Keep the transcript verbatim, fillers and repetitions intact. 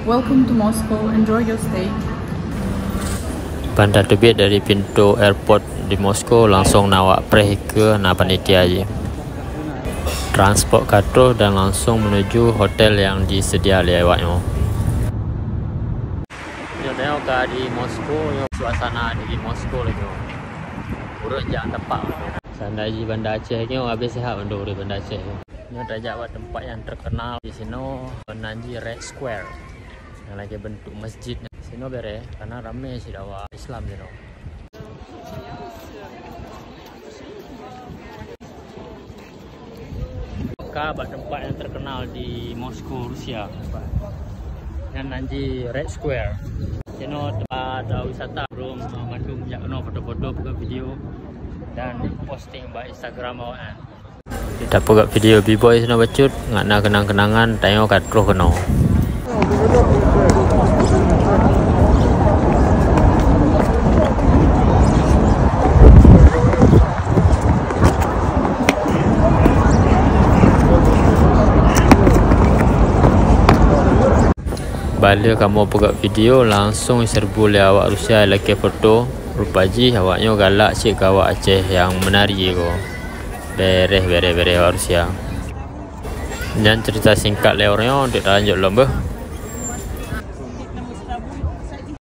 Welcome to Moscow. Enjoy your stay. Ban tateubiet dari pintoe airport di Moskow, langsong na awak preh keu na panitia jih. Transport ka troh dan langsong menuju hotel nyang diseudia lé awak nyoe. Nyoe ka di Moskow, nyoe suasana di Moskow lagèe nyoe. Ureueng jak teumpat. Seandai jih Banda Aceh nyoe habéh sehat mandum ureueng Banda Aceh. Nyoe tajak bak teumpat nyang terkenal di sinoe, nan jih Red Square. Nyang lagèe bentuk masjid. Sinoe bereh, karena ramé cit awak Islam sinoe. Ka bak teumpat nyang terkenal di Moskow, Rusia. Nyan nan jih Red Square. Sinoe teumpat, uh, wisata. Ureueng, uh, mandum jak keunoe foto-foto, peugöt video dan posting bak Instagram awaknyan. Tapeugöt video B-boy sinoe bacut, ngat na keunang-keunangan, tanyoe ka troh keunoe. Bak lheueh kamoe peugöt video, langsong jiseureubu lé awak Rusia lakèe foto. Rupa jih awak nyoe galak cit keu awak Aceh nyang meunari ko. Bereh, bereh, bereh awak Rusia. Nyan cerita singkat lé uroe nyoe, deuek talanjut lom beuh.